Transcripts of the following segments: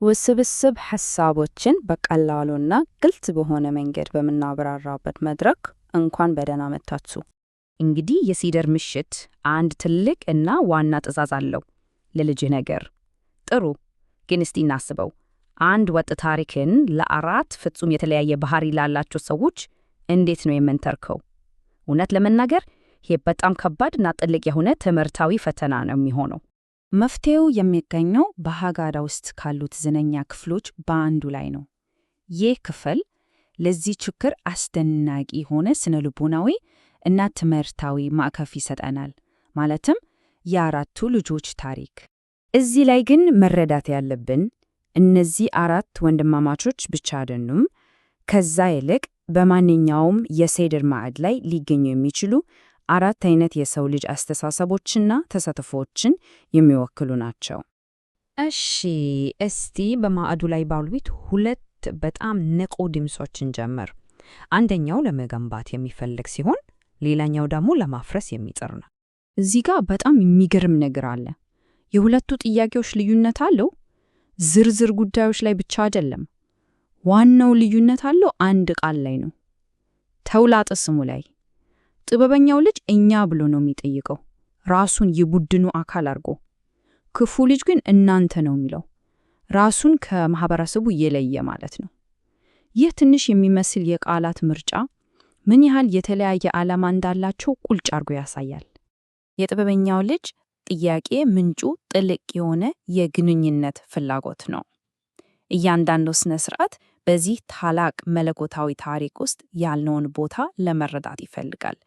ውስብስብ ሐሳቦችን በቀላሉና ግልጽ በሆነ መንገድ በምናብራራበት መድረክ እንኳን በደህና መጣችሁ። እንግዲህ የሲደር ምሽት አንድ ትልቅ እና ዋና ትዕዛዝ አለው ለልጅህ ነገር። ጥሩ፣ ግን እስቲ እናስበው። አንድ ወጥ ታሪክን ለአራት ፍጹም የተለያየ ባህሪ ላላቸው ሰዎች እንዴት ነው የምንተርከው? እውነት ለመናገር ይህ በጣም ከባድ እና ጥልቅ የሆነ ትምህርታዊ ፈተና ነው የሚሆነው። መፍትሄው የሚገኘው በሀጋዳ ውስጥ ካሉት ዝነኛ ክፍሎች በአንዱ ላይ ነው። ይህ ክፍል ለዚህ ችግር አስደናቂ የሆነ ስነ ልቦናዊ እና ትምህርታዊ ማዕቀፍ ይሰጠናል። ማለትም የአራቱ ልጆች ታሪክ። እዚህ ላይ ግን መረዳት ያለብን እነዚህ አራት ወንድማማቾች ብቻ አይደሉም። ከዛ ይልቅ በማንኛውም የሴደር ማዕድ ላይ ሊገኙ የሚችሉ አራት አይነት የሰው ልጅ አስተሳሰቦችና ተሳትፎዎችን የሚወክሉ ናቸው። እሺ፣ እስቲ በማዕዱ ላይ ባሉት ሁለት በጣም ንቁ ድምጾችን ጀምር። አንደኛው ለመገንባት የሚፈልግ ሲሆን፣ ሌላኛው ደግሞ ለማፍረስ የሚጥር ነው። እዚህ ጋር በጣም የሚገርም ነገር አለ። የሁለቱ ጥያቄዎች ልዩነት አለው። ዝርዝር ጉዳዮች ላይ ብቻ አይደለም። ዋናው ልዩነት አለው አንድ ቃል ላይ ነው፣ ተውላጠ ስሙ ላይ። ጥበበኛው ልጅ እኛ ብሎ ነው የሚጠይቀው፣ ራሱን የቡድኑ አካል አድርጎ። ክፉ ልጅ ግን እናንተ ነው የሚለው፣ ራሱን ከማህበረሰቡ የለየ ማለት ነው። ይህ ትንሽ የሚመስል የቃላት ምርጫ ምን ያህል የተለያየ ዓላማ እንዳላቸው ቁልጭ አድርጎ ያሳያል። የጥበበኛው ልጅ ጥያቄ ምንጩ ጥልቅ የሆነ የግንኙነት ፍላጎት ነው። እያንዳንዱ ስነ ስርዓት በዚህ ታላቅ መለኮታዊ ታሪክ ውስጥ ያለውን ቦታ ለመረዳት ይፈልጋል።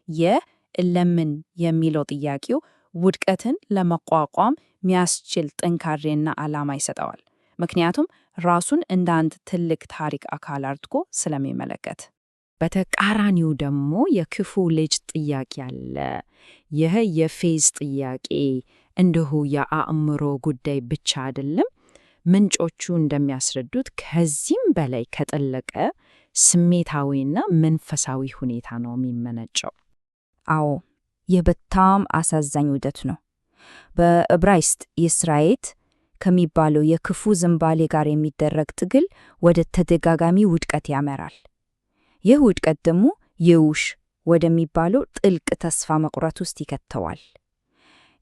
ይህ ለምን የሚለው ጥያቄው ውድቀትን ለመቋቋም የሚያስችል ጥንካሬና ዓላማ ይሰጠዋል። ምክንያቱም ራሱን እንደ አንድ ትልቅ ታሪክ አካል አድርጎ ስለሚመለከት። በተቃራኒው ደግሞ የክፉ ልጅ ጥያቄ አለ። ይህ የፌዝ ጥያቄ እንዲሁ የአእምሮ ጉዳይ ብቻ አይደለም። ምንጮቹ እንደሚያስረዱት ከዚህም በላይ ከጠለቀ ስሜታዊና መንፈሳዊ ሁኔታ ነው የሚመነጨው። አዎ፣ ይህ በጣም አሳዛኝ ውደት ነው። በዕብራይስጥ የስራኤት ከሚባለው የክፉ ዝንባሌ ጋር የሚደረግ ትግል ወደ ተደጋጋሚ ውድቀት ያመራል። ይህ ውድቀት ደግሞ የውሽ ወደሚባለው ጥልቅ ተስፋ መቁረጥ ውስጥ ይከተዋል።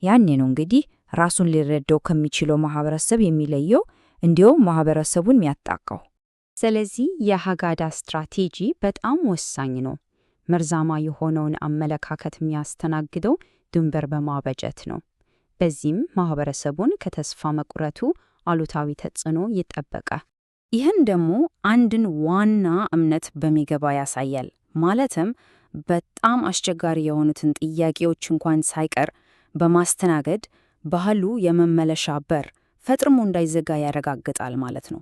ያኔ ነው እንግዲህ ራሱን ሊረዳው ከሚችለው ማህበረሰብ የሚለየው፣ እንዲሁም ማህበረሰቡን የሚያጣቃው። ስለዚህ የሀጋዳ ስትራቴጂ በጣም ወሳኝ ነው። መርዛማ የሆነውን አመለካከት የሚያስተናግደው ድንበር በማበጀት ነው። በዚህም ማህበረሰቡን ከተስፋ መቁረቱ አሉታዊ ተጽዕኖ ይጠበቃል። ይህን ደግሞ አንድን ዋና እምነት በሚገባ ያሳያል። ማለትም በጣም አስቸጋሪ የሆኑትን ጥያቄዎች እንኳን ሳይቀር በማስተናገድ ባህሉ የመመለሻ በር ፈጥርሞ እንዳይዘጋ ያረጋግጣል ማለት ነው።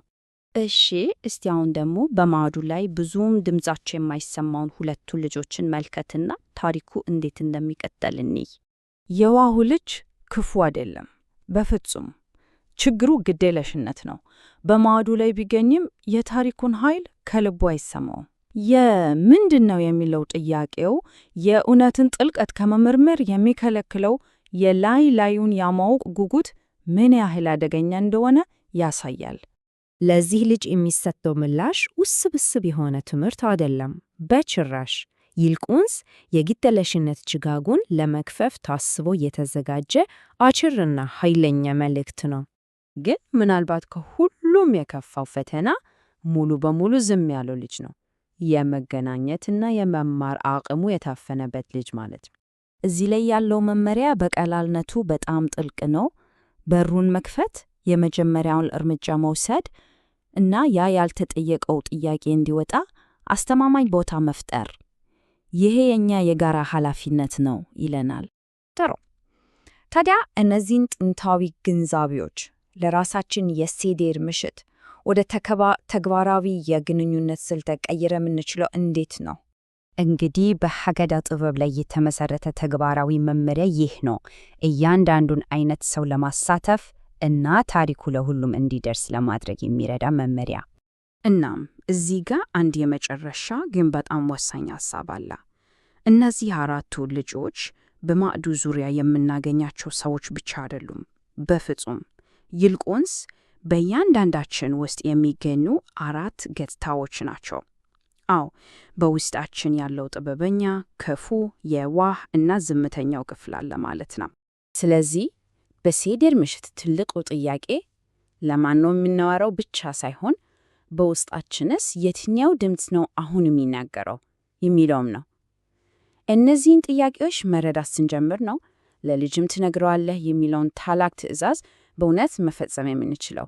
እሺ፣ እስቲ አሁን ደግሞ በማዕዱ ላይ ብዙም ድምጻቸው የማይሰማውን ሁለቱ ልጆችን መልከትና ታሪኩ እንዴት እንደሚቀጥል እንይ። የዋሁ ልጅ ክፉ አይደለም፣ በፍጹም። ችግሩ ግዴለሽነት ነው። በማዕዱ ላይ ቢገኝም የታሪኩን ኃይል ከልቡ አይሰማውም። የምንድን ነው የሚለው ጥያቄው የእውነትን ጥልቀት ከመመርመር የሚከለክለው የላይ ላዩን የማወቅ ጉጉት ምን ያህል አደገኛ እንደሆነ ያሳያል። ለዚህ ልጅ የሚሰጠው ምላሽ ውስብስብ የሆነ ትምህርት አይደለም፣ በጭራሽ። ይልቁንስ የግዴለሽነት ጭጋጉን ለመግፈፍ ታስቦ የተዘጋጀ አጭርና ኃይለኛ መልእክት ነው። ግን ምናልባት ከሁሉም የከፋው ፈተና ሙሉ በሙሉ ዝም ያለው ልጅ ነው። የመገናኘትና የመማር አቅሙ የታፈነበት ልጅ ማለት ነው። እዚህ ላይ ያለው መመሪያ በቀላልነቱ በጣም ጥልቅ ነው። በሩን መክፈት፣ የመጀመሪያውን እርምጃ መውሰድ እና ያ ያልተጠየቀው ጥያቄ እንዲወጣ አስተማማኝ ቦታ መፍጠር። ይሄ የኛ የጋራ ኃላፊነት ነው ይለናል። ጥሩ። ታዲያ እነዚህን ጥንታዊ ግንዛቤዎች ለራሳችን የሴዴር ምሽት ወደ ተግባራዊ የግንኙነት ስልት ቀይረ የምንችለው እንዴት ነው? እንግዲህ በሀገዳ ጥበብ ላይ የተመሰረተ ተግባራዊ መመሪያ ይህ ነው። እያንዳንዱን አይነት ሰው ለማሳተፍ እና ታሪኩ ለሁሉም እንዲደርስ ለማድረግ የሚረዳ መመሪያ። እናም እዚህ ጋር አንድ የመጨረሻ ግን በጣም ወሳኝ ሐሳብ አለ። እነዚህ አራቱ ልጆች በማዕዱ ዙሪያ የምናገኛቸው ሰዎች ብቻ አይደሉም፣ በፍጹም። ይልቁንስ በእያንዳንዳችን ውስጥ የሚገኙ አራት ገጽታዎች ናቸው። አዎ፣ በውስጣችን ያለው ጥበበኛ፣ ክፉ፣ የዋህ እና ዝምተኛው ክፍል አለ ማለት ነው። ስለዚህ በሴዴር ምሽት ትልቁ ጥያቄ ለማን ነው የምናወራው ብቻ ሳይሆን በውስጣችንስ የትኛው ድምፅ ነው አሁን የሚናገረው የሚለውም ነው። እነዚህን ጥያቄዎች መረዳት ስንጀምር ነው ለልጅም ትነግረዋለህ የሚለውን ታላቅ ትዕዛዝ በእውነት መፈጸም የምንችለው።